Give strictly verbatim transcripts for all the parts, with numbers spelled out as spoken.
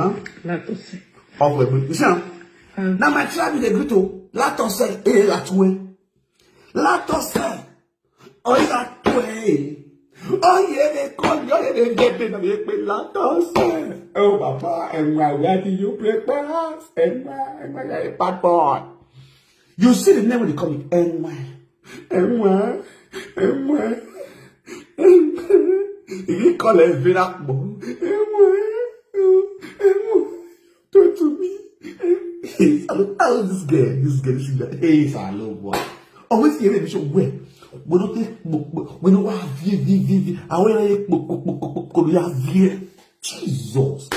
Huh? Latose. Of we, you see, huh? Um, now my tribe dey greet o. Latose, eh, Latue. Latose. Oh, Latue. Oh, yeah, they call you, yeah, they get me, they pay Latose. Oh, Papa, and why, where do you play pass? And why, and why, you're a bad boy. You see the name when they call me, and why? And why? And why? If you call it Vinakbo, and why? And why? Talk to me. Hey, I don't, I don't, this girl, this girl, this girl. Hey, it's a low boy. Always hear me show where we don't take, we don't want view, view, view, view. I want to, we have view. Jesus.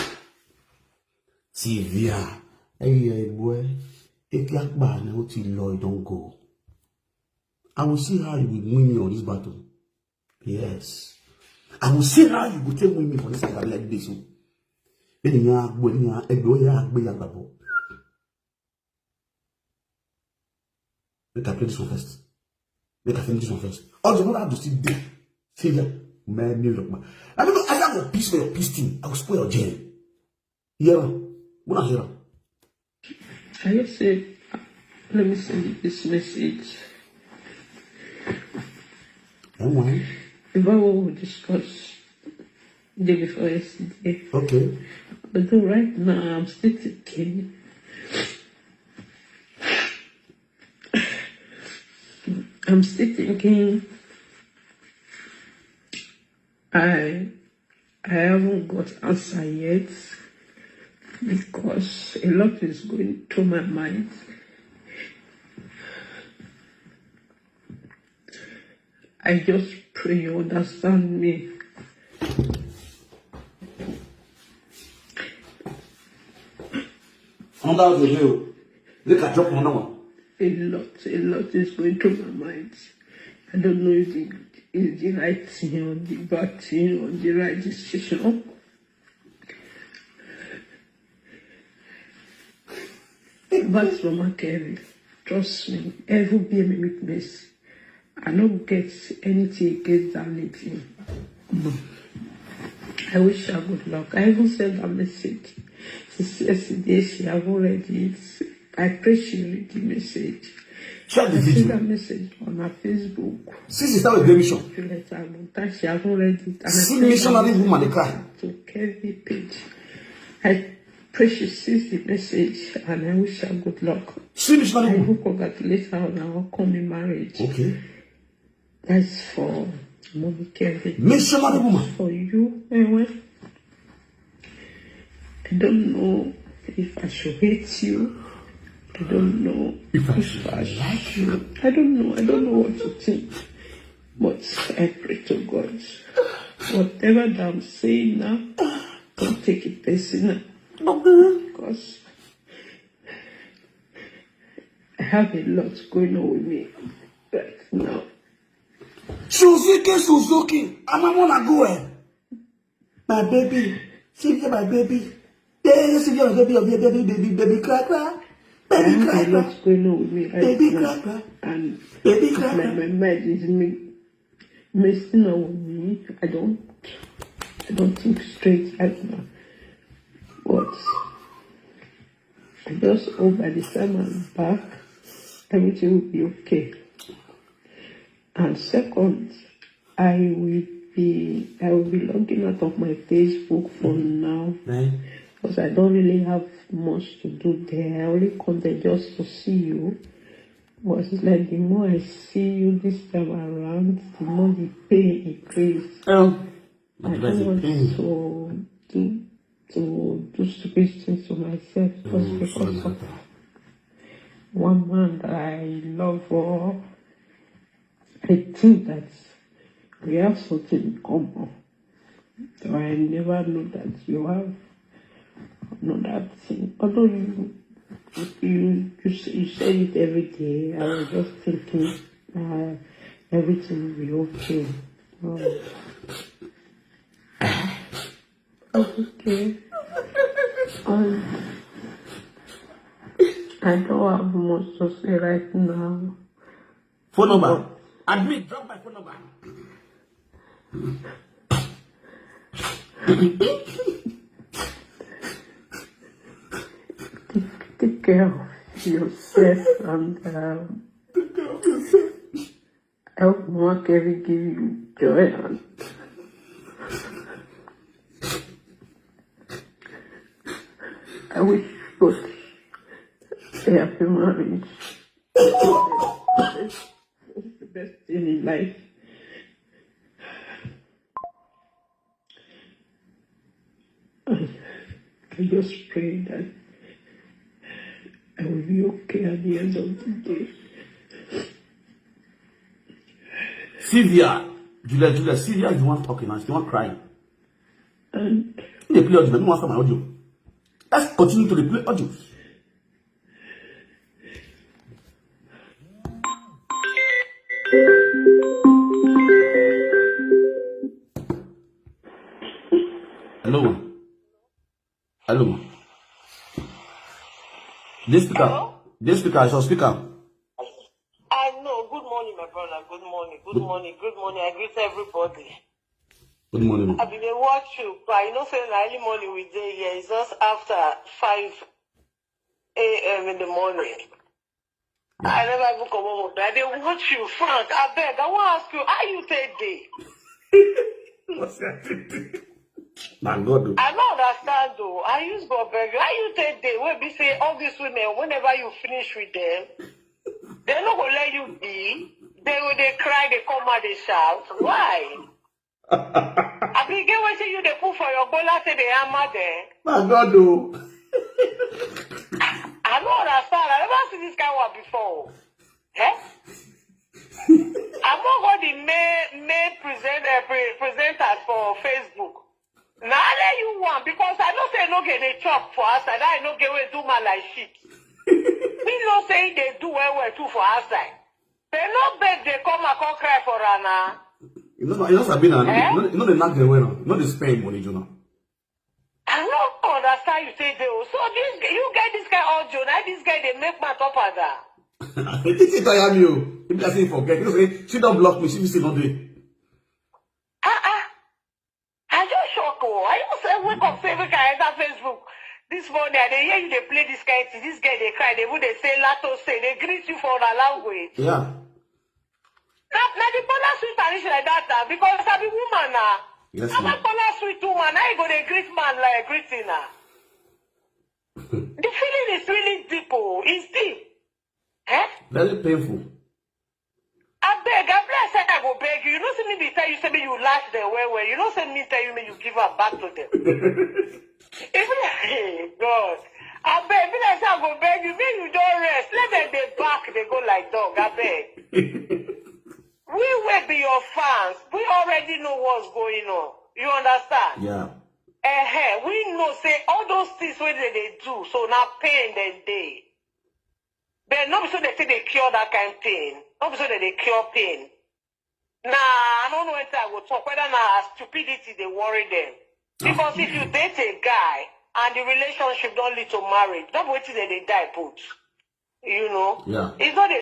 Sylvia, hey, hey, boy. If you are bad, now till Lord don't go. I will see how you will win me on this battle. Yes. I will see how you will take win me for this battle like this. So, when you are, when you are, when you are, when you are, Make I play this one first. Make I finish this one first. All the mother have to still dey. See here. Man, me look, man. I don't know. I have a piece for your piece thing. I will spoil your jail. Hear am. Una hear am. I just say, let me send you this message. And why? About what we discussed the day before yesterday. Okay. Although right now I'm still thinking. I'm still thinking. I I haven't got answer yet because a lot is going through my mind. I just pray you understand me. Another one dey o. Make I drop another one. A lot, a lot is going through my mind. I don't know if the, is the right thing or the bad thing or the right decision. But Mama Kevin, trust me, every be me witness. I no get anything against that lady. I wish her good luck. I even sent a message. Since yesterday, she haven't read it. I pray she read the message. Share the I sent video. A message on her Facebook. Since you start with the mission. To let her know that she haven't read it. And I See sent missionary that woman dey message cry. To Kevin page. I pray she sees the message and I wish her good luck. See missionary I woman. Even Congratulate her on her upcoming marriage. Okay. That's for Mommy Kevin. Missionary woman. For you, anyway. I don't know if I should hate you. I don't know If I if should I like should. I don't know. I don't know what to think. But I pray to God. Whatever that I'm saying now, don't take it personal. Because I have a lot going on with me right now. Suzuki, Suzuki, I'm a mona go eh. My baby, see here, my baby. Yeah, see here, baby, baby, baby, baby, baby, cry, cry. Baby, cry, cry. What's going on with me right Baby, now? Cry, cry. And Baby, cry, my, cry. My mind is mi-, messing up with me. I don't, I don't think straight right now. But I just hope by the time I'm back, everything will be okay. And second, I will be I will be logging out of my Facebook for now. Right. Because I don't really have much to do there. I only come there just to see you. But it's like the more I see you this time around, the more the pain increases. Oh, I don't want to do to do stupid things to myself just because of one man that I love or I think that we have something in common. So I never know that you have another thing. Although you you you, s- you say it every day, I was just thinking uh, everything will be okay. Oh. Okay. Um, I don't have much to say right now. Phone number. Admin, drop my phone number. care of yourself and um, help Makeri give you joy and I wish God a happy marriage. It's the best thing in life. I just pray that I will be okay at the end of the day. Sylvia, Julia, Julia, Sylvia is the one talking and she's the one crying. And They play audio, no one my audio. Let's continue to play audio. Hello, ma. Hello, ma. This speaker, Hello? This speaker, is your speaker. I know. Good morning, my brother. Good morning. Good morning. Good morning. I greet everybody. Good morning, ma. I've been dey watch you, but you know, say na early morning we dey here. It's just after five a m in the morning. I never even come home. I dey watch you, Frank. I beg. I want to ask you, how you take day? My God, oh. I don't understand though. I use God beg you. How you take day? Wey be say all these women, whenever you finish with them, they no go let you be. They go dey cry, they come out, they shout. Why? I be get wetin you dey put for your bola say they hammer them. My God, oh. I don't understand. I never see this kind one before. Eh? I'm not going the main main present uh, pre- presenters for Facebook. Now I let you one because I know say no get a chop for us and I no get way do my like shit. Me no say they do well well too for outside. They no beg they come and come cry for her now. You know, you know, Sabina, Eh? you know, you know the knock the way now. You know the spend money, you know. I don't understand you say they oh. So this you get this kind of audio now this guy they make my top of that. This is I am you. If I say forget, you say she don't block me. She will still not do it. Ah ah. I just shock oh. I just say wake up say make I enter Facebook. This morning I dey hear you dey play this kind thing. This girl dey cry. They even dey say lato say they greet you for the language. Yeah. Na na the Bola sweet tradition like that na because I be woman na. Yes, Na ma'am. my Bola sweet woman na you go dey greet man like greeting na. The feeling is really deep oh. It's deep. Eh? Very painful. Abeg, abeg, say I go beg you. You know, say me be tell you, say me you laugh them well, well. You know, say me tell you, me you give am back to them. If you, hey, God, abeg, be like say I go beg you, me you don't rest. Let them they back, they go like dog. Abeg. We will be your fans. We already know what's going on. You understand? Yeah. Eh, we know say all those things wey they dey do, so na pain dem dey. But no be so they say they cure that kind pain. No be so that they cure pain. Nah, I don't know what I go talk. Whether na stupidity they worry them. Because if you date a guy and the relationship don't lead to marriage, no be wetin dem dey die put. You know? Yeah. It's not a